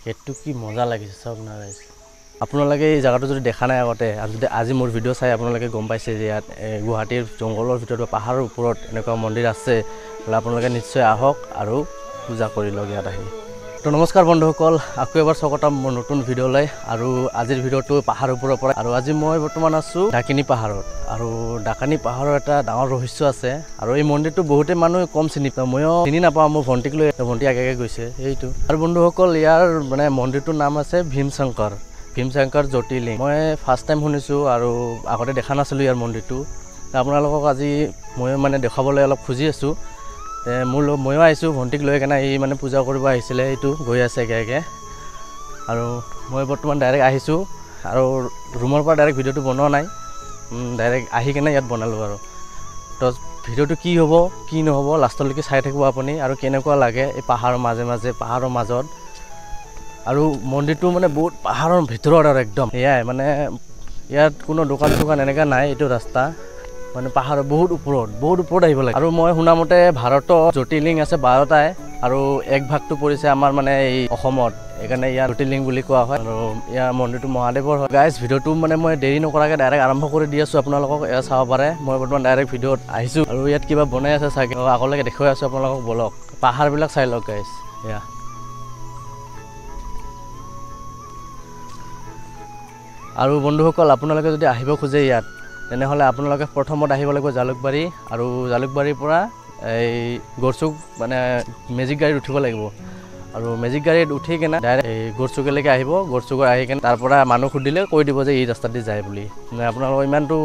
গেটটো কি মজা লাগিছে চাওক না গাইজ। আপোনালোকে এই জেগাটো যদি দেখা নাই আগতে আৰু যদি আজি মোৰ ভিডিঅ' চাই আপোনালোকে গম পাইছে যে ইয়াত গুৱাহাটীৰ জংঘলৰ ভিতৰত বা পাহাৰৰ ওপৰত এনেকুৱা মন্দিৰ আছে, তেতিয়াহ'লে আপোনালোকে নিশ্চয় আহক আৰু পূজা কৰি লওক ইয়াত আহি। তো নমস্কাৰ বন্ধুসকল, আকৌ এবাৰ স্বাগতম মোৰ নতুন ভিডিঅ'লৈ। আৰু আজিৰ ভিডিঅ'টো পাহাৰৰ ওপৰৰ পৰা। আৰু আজি মই বৰ্তমান আছোঁ ডাকিনী পাহাৰত। আৰু ডাকানী পাহাৰৰ এটা ডাঙৰ ৰহস্য আছে আৰু এই মন্দিৰটো বহুতে মানুহে কম চিনি পায়, ময়ো চিনি নাপাওঁ। মোৰ ভণ্টিক লৈ ভণ্টি আগে আগে গৈছে সেইটো। আৰু বন্ধুসকল, ইয়াৰ মানে মন্দিৰটোৰ নাম আছে ভীমশংকৰ, ভীমশংকৰ জ্যোতিৰ্লিংগ। মই ফাৰ্ষ্ট টাইম শুনিছোঁ আৰু আগতে দেখা নাছিলোঁ ইয়াৰ মন্দিৰটো। আপোনালোকক আজি ময়ো মানে দেখুৱাবলৈ অলপ খুজি আছোঁ। মোৰ ময়ো আহিছোঁ ভণ্টিক লৈ কেনে, এই মানে পূজা কৰিব আহিছিলে, এইটো গৈ আছে একে একে। আৰু মই বৰ্তমান ডাইৰেক্ট আহিছোঁ আৰু ৰুমৰ পৰা ডাইৰেক্ট ভিডিঅ'টো বনোৱা নাই, ডাইৰেক্ট আহি কেনে ইয়াত বনালোঁ। আৰু তো ভিডিঅ'টো কি হ'ব কি নহ'ব লাষ্টলৈকে চাই থাকিব আপুনি। আৰু কেনেকুৱা লাগে এই পাহাৰৰ মাজে মাজে, পাহাৰৰ মাজত আৰু মন্দিৰটো মানে বহুত পাহাৰৰ ভিতৰত আৰু একদম এয়াই মানে ইয়াত কোনো দোকান চোকান এনেকুৱা নাই। এইটো ৰাস্তা মানে পাহাৰৰ বহুত ওপৰত, বহুত ওপৰত আহিব লাগে। আৰু মই শুনামতে ভাৰতত জ্যোতিৰ্লিংগ আছে 12টাই আৰু এক ভাগটো পৰিছে আমাৰ মানে এই অসমত, সেইকাৰণে ইয়াৰ জ্যোতিৰ্লিংগ বুলি কোৱা হয়। আৰু ইয়াৰ মন্দিৰটো মহাদেৱৰ হয়। গাইজ, ভিডিঅ'টো মানে মই দেৰি নকৰাকৈ ডাইৰেক্ট আৰম্ভ কৰি দি আছোঁ আপোনালোকক, এয়া চাব পাৰে। মই বৰ্তমান ডাইৰেক্ট ভিডিঅ'ত আহিছোঁ আৰু ইয়াত কিবা বনাই আছে চাগে, আগলৈকে দেখুৱাই আছোঁ আপোনালোকক। বলক পাহাৰবিলাক চাই লওক গাইজ। এয়া আৰু বন্ধুসকল, আপোনালোকে যদি আহিব খোজে ইয়াত, তেনেহ'লে আপোনালোকে প্ৰথমত আহিব লাগিব জালুকবাৰী। আৰু জালুকবাৰীৰ পৰা এই গড়চুক মানে মেজিক গাড়ীত উঠিব লাগিব। আৰু মেজিক গাড়ীত উঠি কেনে ডাইৰেক্ট এই গড়চুকলৈকে আহিব। গড়চুকৰ আহি কেনে তাৰ পৰা মানুহ সুধিলে কৈ দিব যে এই ৰাস্তাত দি যায় বুলি। মানে আপোনালোকৰ ইমানটো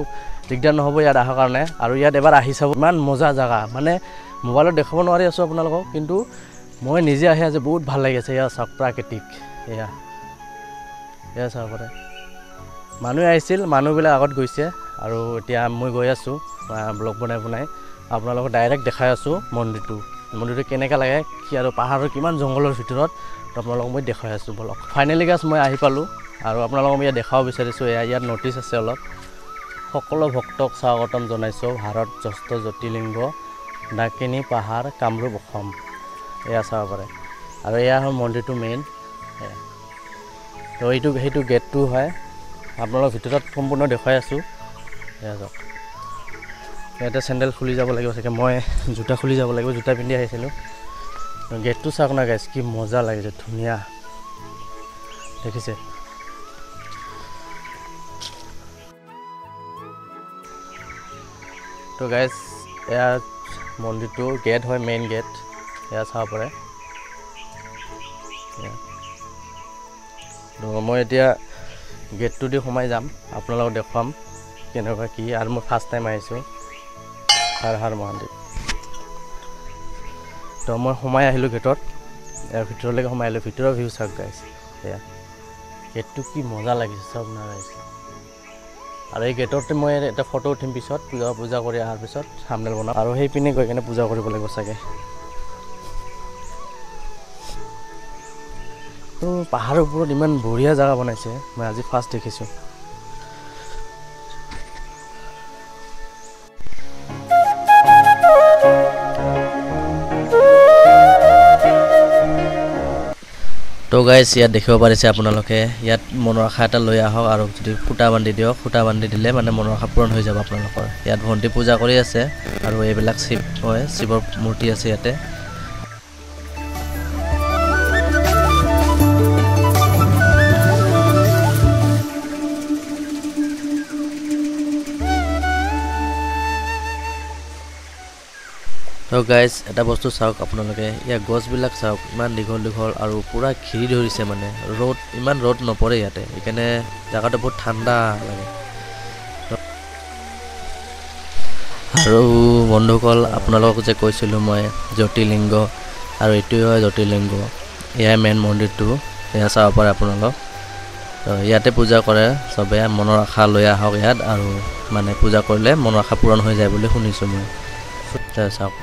দিগদাৰ নহ'ব ইয়াত অহাৰ কাৰণে। আৰু ইয়াত এবাৰ আহি চাব, ইমান মজা জেগা, মানে মোবাইলত দেখাব নোৱাৰি আছোঁ আপোনালোকক, কিন্তু মই নিজে আহি আজি বহুত ভাল লাগিছে। এয়া চাওক প্ৰাকৃতিক, এয়া এয়া চাব পাৰে। মানুহে আহিছিল, মানুহবিলাক আগত গৈছে আৰু এতিয়া মই গৈ আছোঁ ব্লগ বনাই বনাই আপোনালোকক ডাইৰেক্ট দেখাই আছোঁ মন্দিৰটো, মন্দিৰটো কেনেকুৱা লাগে কি আৰু পাহাৰৰ কিমান জংঘলৰ ভিতৰত আপোনালোকক মই দেখুৱাই আছোঁ। বলক, ফাইনেলি গাছ মই আহি পালোঁ আৰু আপোনালোকক মই ইয়াত দেখাব বিচাৰিছোঁ। এয়া ইয়াত ন'টিচ আছে অলপ, সকলো ভক্তক স্বাগতম জনাইছোঁ, ভাৰত জ্যেষ্ঠ জ্যোতিৰ্লিংগ ডাকিনী পাহাৰ কামৰূপ অসম। এয়া চাব পাৰে। আৰু এয়া হ'ল মন্দিৰটো মেইন। তো এইটো সেইটো গেটটো হয়, আপোনালোকৰ ভিতৰত সম্পূৰ্ণ দেখুৱাই আছোঁ। এয়া যাওক, ইয়াতে চেণ্ডেল খুলি যাব লাগিব চাগে, মই জোতা খুলি যাব লাগিব, জোতা পিন্ধি আহিছিলোঁ। গেটটো চাওক না গাইজ, কি মজা লাগিছে, ধুনীয়া দেখিছে। তো গাইজ, এয়া মন্দিৰটো গেট হয়, মেইন গেট, এয়া চাব পাৰে। তো মই এতিয়া গেটটো দি সোমাই যাম, আপোনালোকক দেখুৱাম কেনেকুৱা কি। আৰু মই ফাৰ্ষ্ট টাইম আহিছোঁ। হৰ হৰ মহাদেৱ। তো মই সোমাই আহিলোঁ গেটত, ইয়াৰ ভিতৰলৈকে সোমাই আহিলোঁ। ভিতৰৰ ভিউ চাওক গাইজ, এয়া গেটটো কি মজা লাগিছে চাওক না গাইজ। আৰু এই গেটতে মই এটা ফটো উঠিম পিছত, পূজা কৰি অহাৰ পিছত থাম্বনেইল বনাম। আৰু সেইপিনে গৈ কিনে পূজা কৰিব লাগিব চাগে। তো পাহাৰৰ ওপৰত ইমান বঢ়িয়া জেগা বনাইছে, মই আজি ফাৰ্ষ্ট দেখিছোঁ। তো গাইজ, ইয়াত দেখিব পাৰিছে আপোনালোকে, ইয়াত মনৰ আশা এটা লৈ আহক আৰু যদি সূতা বান্ধি দিয়ক, সূতা বান্ধি দিলে মানে মনৰ আশা পূৰণ হৈ যাব আপোনালোকৰ। ইয়াত ভণ্টি পূজা কৰি আছে আৰু এইবিলাক শিৱ হয়, শিৱৰ মূৰ্তি আছে ইয়াতে। তো গাইজ, এটা বস্তু চাওক আপোনালোকে, ইয়াৰ গছবিলাক চাওক, ইমান দীঘল দীঘল আৰু পূৰা ঘিৰি ধৰিছে, মানে ৰ'দ ইমান ৰ'দ নপৰে ইয়াতে, সেইকাৰণে জেগাটো বহুত ঠাণ্ডা লাগে। আৰু বন্ধুসকল, আপোনালোকক যে কৈছিলোঁ মই জ্যোতিৰ্লিংগ, আৰু এইটোৱে হয় জ্যোতিৰ্লিংগ, এয়াই মেইন মন্দিৰটো, এয়া চাব পাৰে আপোনালোক। তো ইয়াতে পূজা কৰে চবে, মনৰ আশা লৈ আহক ইয়াত, আৰু মানে পূজা কৰিলে মনৰ আশা পূৰণ হৈ যায় বুলি শুনিছোঁ মই। চাওক।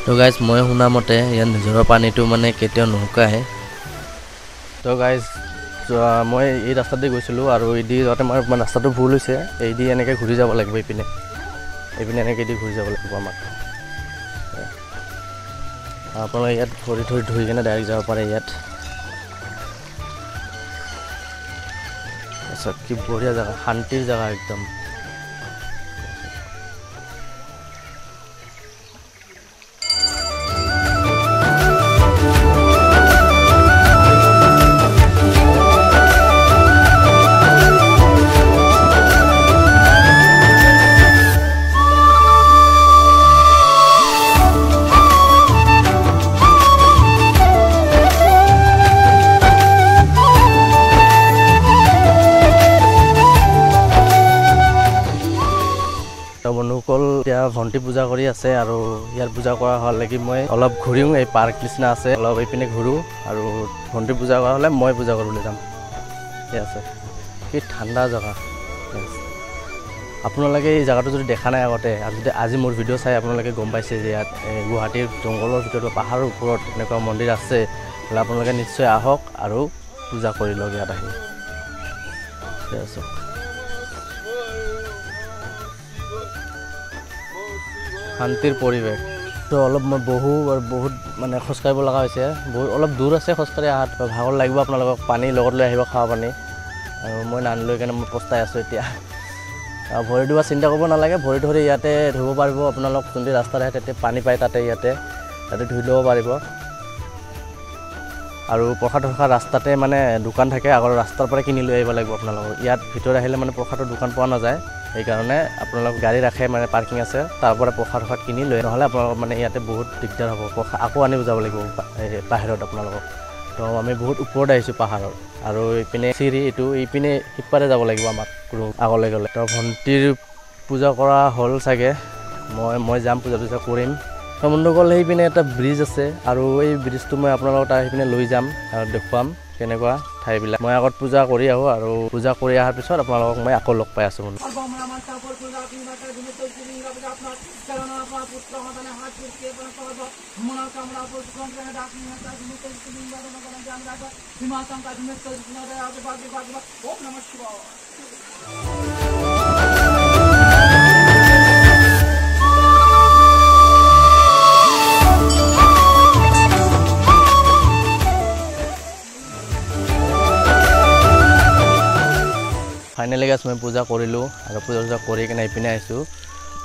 তো গাইজ, মই শুনা মতে ইয়াত নিজৰৰ পানীটো মানে কেতিয়াও নুশুকায়। তো গাইজ, মই এই ৰাস্তাতে গৈছিলোঁ আৰু এই দি যাওঁতে মই ৰাস্তাটো ভুল হৈছে, এই দি এনেকৈ ঘূৰি যাব লাগিব, এইপিনে এইপিনে এনেকৈ দি ঘূৰি যাব লাগিব আমাক। আপোনালোকে ইয়াত ভৰি ধৰি ধুই কিনে ডাইৰেক্ট যাব পাৰে ইয়াত। আচ্ছা, কি বঢ়িয়া জেগা, শান্তিৰ জেগা একদম। বন্ধুসকল, এতিয়া ভণ্টি পূজা কৰি আছে আৰু ইয়াত পূজা কৰা হোৱাৰ লাগি মই অলপ ঘূৰিওঁ। এই পাৰ্ক নিচিনা আছে, অলপ এইপিনে ঘূৰোঁ আৰু ভণ্টি পূজা কৰা হ'লে মই পূজা কৰিবলৈ যাম। ঠিক আছে, কি ঠাণ্ডা জেগা। আপোনালোকে এই জেগাটো যদি দেখা নাই আগতে আৰু যদি আজি মোৰ ভিডিঅ' চাই আপোনালোকে গম পাইছে যে ইয়াত গুৱাহাটীৰ জংঘলৰ ভিতৰত পাহাৰৰ ওপৰত এনেকুৱা মন্দিৰ আছে, হ'লে আপোনালোকে নিশ্চয় আহক আৰু পূজা কৰি লওক ইয়াত আহি। ঠিক আছে, শান্তিৰ পৰিৱেশ। তো অলপ মই বহু আৰু বহুত মানে খোজকাঢ়িব লগা হৈছে, বহুত অলপ দূৰ আছে খোজকাঢ়ি অহাত, ভাগৰ লাগিব। আপোনালোকক পানী লগত লৈ আহিব, খোৱা পানী। আৰু মই নানিলৈ কাৰণে মই পস্তাই আছোঁ এতিয়া। ভৰি ধোৱা চিন্তা কৰিব নালাগে, ভৰি ধৰি ইয়াতে ধুব পাৰিব। আপোনালোক যোনটো ৰাস্তাত আহে তাতে পানী পায়, তাতে ইয়াতে তাতে ধুই ল'ব পাৰিব। আৰু প্ৰসাদ থকা ৰাস্তাতে মানে দোকান থাকে, আগৰ ৰাস্তাৰ পৰাই কিনি লৈ আহিব লাগিব আপোনালোকক। ইয়াত ভিতৰত আহিলে মানে প্ৰসাদৰ দোকান পোৱা নাযায়, সেইকাৰণে আপোনালোক গাড়ী ৰাখে, মানে পাৰ্কিং আছে, তাৰ পৰা প্ৰসাদ প্ৰসাদ কিনি লৈ, নহ'লে আপোনালোক মানে ইয়াতে বহুত দিগদাৰ হ'ব, প্ৰসাদ আকৌ আনিব যাব লাগিব বাহিৰত আপোনালোকক। তো আমি বহুত ওপৰত আহিছোঁ পাহাৰৰ, আৰু এইপিনে চিৰি, এইটো এইপিনে সিপাৰে যাব লাগিব আমাক আগলৈ গ'লে। তো ভণ্টিৰ পূজা কৰা হ'ল চাগে, মই যাম, পূজা টূজা কৰিম। তো বন্ধুসকল, সেইপিনে এটা ব্ৰিজ আছে আৰু এই ব্ৰিজটো মই আপোনালোকক তাৰ সেইপিনে লৈ যাম আৰু দেখুৱাম কেনেকুৱা ঠাইবিলাক। মই আগত পূজা কৰি আহোঁ আৰু পূজা কৰি অহাৰ পিছত আপোনালোকক মই আকৌ লগ পাই আছোঁ। বন্ধু, ফাইনেলি গাইছ মই পূজা কৰিলোঁ আৰু পূজা চূজা কৰি কিনে এইপিনে আহিছোঁ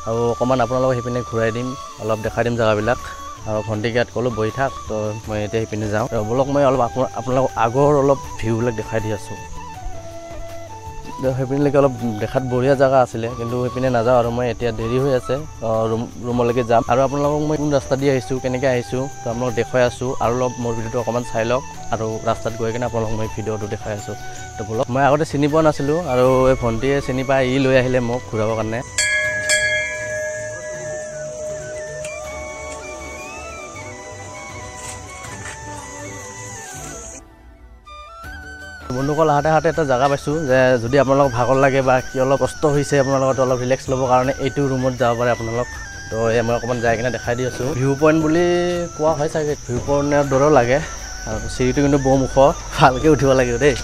আৰু অকণমান আপোনালোকক সেইপিনে ঘূৰাই দিম, অলপ দেখাই দিম জেগাবিলাক। আৰু ভণ্টিক ইয়াত ক'লোঁ বহি থাক, তো মই এতিয়া সেইপিনে যাওঁ। ব'লক, মই অলপ আপোনালোকক আগৰ অলপ ভিউবিলাক দেখাই দি আছোঁ। সেইপিনেলৈকে অলপ দেখাত বঢ়িয়া জেগা আছিলে, কিন্তু সেইপিনে নাযাওঁ আৰু মই এতিয়া দেৰি হৈ আছে, ৰুমলৈকে যাম। আৰু আপোনালোকক মই কোন ৰাস্তা দি আহিছোঁ, কেনেকৈ আহিছোঁ, তো আপোনালোকক দেখুৱাই আছোঁ। আৰু অলপ মোৰ ভিডিঅ'টো অকণমান চাই লওক আৰু ৰাস্তাত গৈ কিনে আপোনালোকক মই ভিডিঅ'টো দেখাই আছোঁ। তো ব'লক, মই আগতে চিনি পোৱা নাছিলোঁ আৰু এই ভণ্টিয়ে চিনি পাই ই লৈ আহিলে মোক ঘূৰাবৰ কাৰণে। বন্ধুসকল, আহাতে আহাতে এটা জেগা পাইছোঁ যে যদি আপোনালোকক ভাগৰ লাগে বা কি অলপ কষ্ট হৈছে আপোনালোকৰ, অলপ ৰিলেক্স ল'বৰ কাৰণে এইটো ৰুমত যাব পাৰে আপোনালোক। তো এই মই অকণমান যাই কিনে দেখাই দি আছোঁ। ভিউ পইণ্ট বুলি কোৱা হয় চাগে, ভিউ পইণ্টৰ দৰেও লাগে। আৰু চিৰিটো কিন্তু বহু ওখ, ভালকৈ উঠিব লাগিব দেই।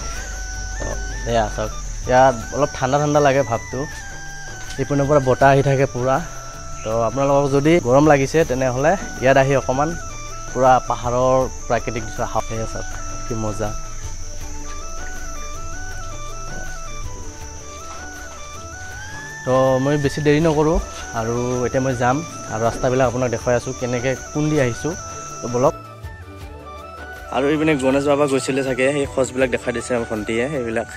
এয়া চাওক, ইয়াত অলপ ঠাণ্ডা ঠাণ্ডা লাগে ভাৱটো, এইপিনৰ পৰা বতাহ আহি থাকে পূৰা। তো আপোনালোকক যদি গৰম লাগিছে তেনেহ'লে ইয়াত আহি অকণমান পূৰা পাহাৰৰ প্ৰাকৃতিক দৃশ্য, এয়া চাওক কি মজা। তো মই বেছি দেৰি নকৰোঁ আৰু এতিয়া মই যাম আৰু ৰাস্তাবিলাক আপোনাক দেখুৱাই আছোঁ কেনেকৈ কোন দি আহিছোঁ। তো ব'লক। আৰু এইপিনে গণেশ বাবা গৈছিলে চাগে, সেই খোজবিলাক দেখাই দিছে আমাৰ ভণ্টিয়ে, সেইবিলাক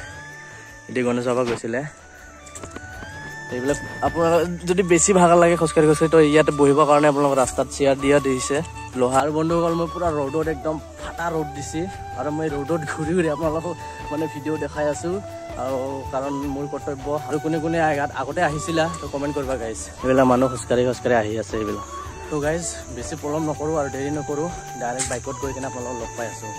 এতিয়া গণেশ বাবা গৈছিলে। এইবিলাক আপোনালোকৰ যদি বেছি ভাগৰ লাগে খোজকাঢ়ি খোজকাঢ়ি, তো ইয়াতে বহিবৰ কাৰণে আপোনালোকৰ ৰাস্তাত চেয়াৰ দিয়া দিছে লোহাৰ। বন্ধুসকল, মই পূৰা ৰ'দত একদম ফাটা ৰ'দ দিছে আৰু মই ৰ'দত ঘূৰি ঘূৰি আপোনালোকক মানে ভিডিঅ' দেখাই আছোঁ। আৰু কাৰণ মোৰ কৰ্তব্য। আৰু কোনে কোনে আগতে আহিছিলা তো কমেণ্ট কৰিবা গাইজ। এইবিলাক মানুহ খোজকাঢ়ি খোজকাঢ়ি আহি আছে এইবিলাক। তো গাইজ, বেছি পলম নকৰোঁ আৰু দেৰি নকৰোঁ, ডাইৰেক্ট বাইকত গৈ কিনে আপোনালোকক লগ পাই আছোঁ।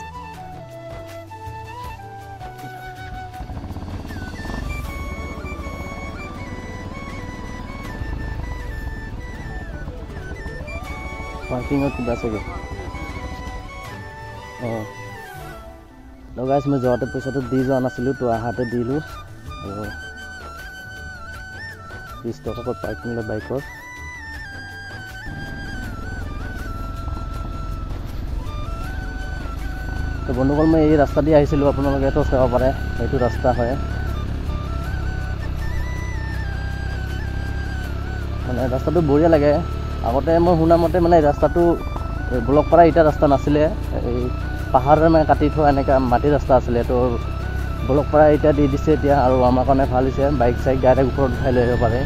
পাৰ্কিঙত কিবা চাগে। অঁ, তো গাইজ, মই যাওঁতে পইচাটো দি যোৱা নাছিলোঁ, তো আহাতে দিলোঁ। আৰু 20 টকাকৈ পাৰ্কিং লয় বাইকৰ। তো বন্ধুসকল, মই এই ৰাস্তা দি আহিছিলোঁ, আপোনালোকেতো চাব পাৰে এইটো ৰাস্তা হয়। মানে ৰাস্তাটো বঢ়িয়া লাগে। আগতে মই শুনামতে মানে ৰাস্তাটো ব্লক কৰা ইটা ৰাস্তা নাছিলে, এই পাহাৰেৰে মানে কাটি থোৱা এনেকুৱা মাটিৰ ৰাস্তা আছিলে। তো ব্লক কৰা ইটা দি দিছে এতিয়া, আৰু আমাৰ কাৰণে ভাল হৈছে, বাইক চাইক ডাইৰেক্ট ওপৰত উঠাই লৈ আহিব পাৰে।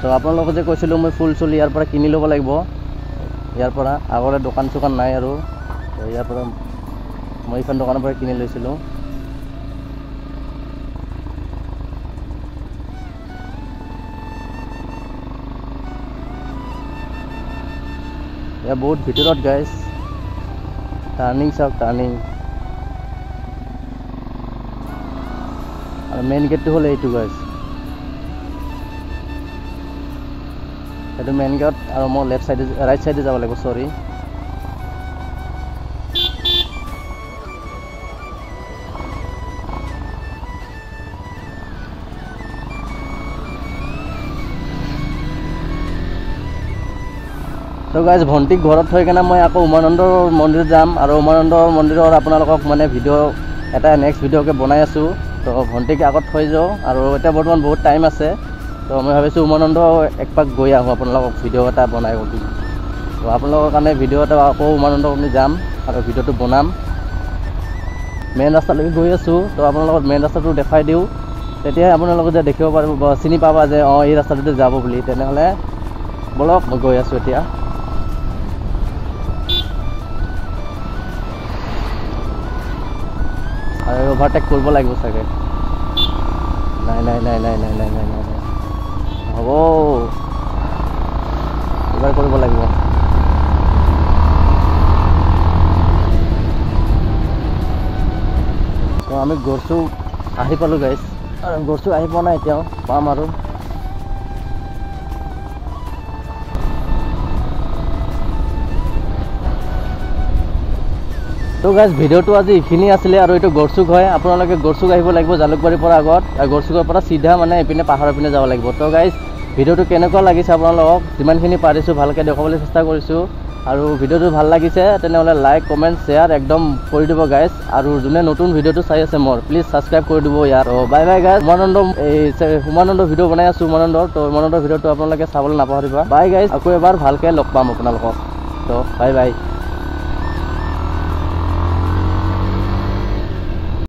তো আপোনালোকক যে কৈছিলোঁ মই ফুল চুল ইয়াৰ পৰা কিনি ল'ব লাগিব, ইয়াৰ পৰা আগতে দোকান চোকান নাই আৰু, তো ইয়াৰ পৰা মই এইখন দোকানৰ পৰা কিনি লৈছিলোঁ। ইয়াৰ বহুত ভিতৰত গাইজ, টাৰ্ণিং চাওক, টাৰ্ণিং। আৰু মেইন গেটটো হ'ল এইটো গাইজ, এইটো মেইন গেট। আৰু মই লেফ্ট চাইডে, ৰাইট চাইডে যাব লাগিব, চৰি। তো গাইজ, ভণ্টিক ঘৰত থৈ কেনে মই আকৌ উমানন্দ মন্দিৰত যাম, আৰু উমানন্দ মন্দিৰৰ আপোনালোকক মানে ভিডিঅ' এটা নেক্সট ভিডিঅ'কে বনাই আছোঁ। তো ভণ্টিক আগত থৈ যাওঁ, আৰু এতিয়া বৰ্তমান বহুত টাইম আছে। তো মই ভাবিছোঁ উমানন্দ একপাক গৈ আহোঁ, আপোনালোকক ভিডিঅ' এটা বনাই দিম। তো আপোনালোকৰ কাৰণে ভিডিঅ' এটা আকৌ উমানন্দ আমি যাম আৰু ভিডিঅ'টো বনাম। মেইন ৰাস্তালৈকে গৈ আছোঁ, তো আপোনালোকক মেইন ৰাস্তাটো দেখাই দিওঁ, তেতিয়াহে আপোনালোকে যে দেখিব পাৰিব বা চিনি পাবা যে অঁ এই ৰাস্তাটোতে যাব বুলি। তেনেহ'লে ব'লক, মই গৈ আছোঁ এতিয়া। আৰু অভাৰটেক কৰিব লাগিব চাগে। নাই নাই নাই নাই নাই নাই নাই নাই নাই, হ'ব, এইবাৰ কৰিব লাগিব। তো আমি গড়চুক আহি পালোঁ গাইজ, আৰু গড়চুক আহি পোৱা নাই এতিয়াও, পাম আৰু। তো গাইজ, ভিডিঅ'টো আজি এইখিনি আছিলে, আৰু এইটো গড়চুক হয়। আপোনালোকে গড়চুক আহিব লাগিব জালুকবাৰীৰ পৰা আগত, আৰু গড়চুকৰ পৰা চিধা মানে এইপিনে পাহাৰৰ পিনে যাব লাগিব। তো গাইজ, ভিডিঅ'টো কেনেকুৱা লাগিছে আপোনালোকক, যিমানখিনি পাৰিছোঁ ভালকৈ দেখুৱাবলৈ চেষ্টা কৰিছোঁ। আৰু ভিডিঅ'টো ভাল লাগিছে তেনেহ'লে লাইক, কমেণ্ট, শ্বেয়াৰ একদম কৰি দিব গাইজ। আৰু যোনে নতুন ভিডিঅ'টো চাই আছে মোৰ, প্লিজ ছাবস্ক্ৰাইব কৰি দিব ইয়াৰ। বাই বাই গাইজ, উমানন্দ এই উমানন্দ ভিডিঅ' বনাই আছোঁ উমানন্দৰ, তো উমানন্দৰ ভিডিঅ'টো আপোনালোকে চাবলৈ নাপাহৰিব। বাই গাইজ, আকৌ এবাৰ ভালকৈ লগ পাম আপোনালোকক। তো বাই বাই।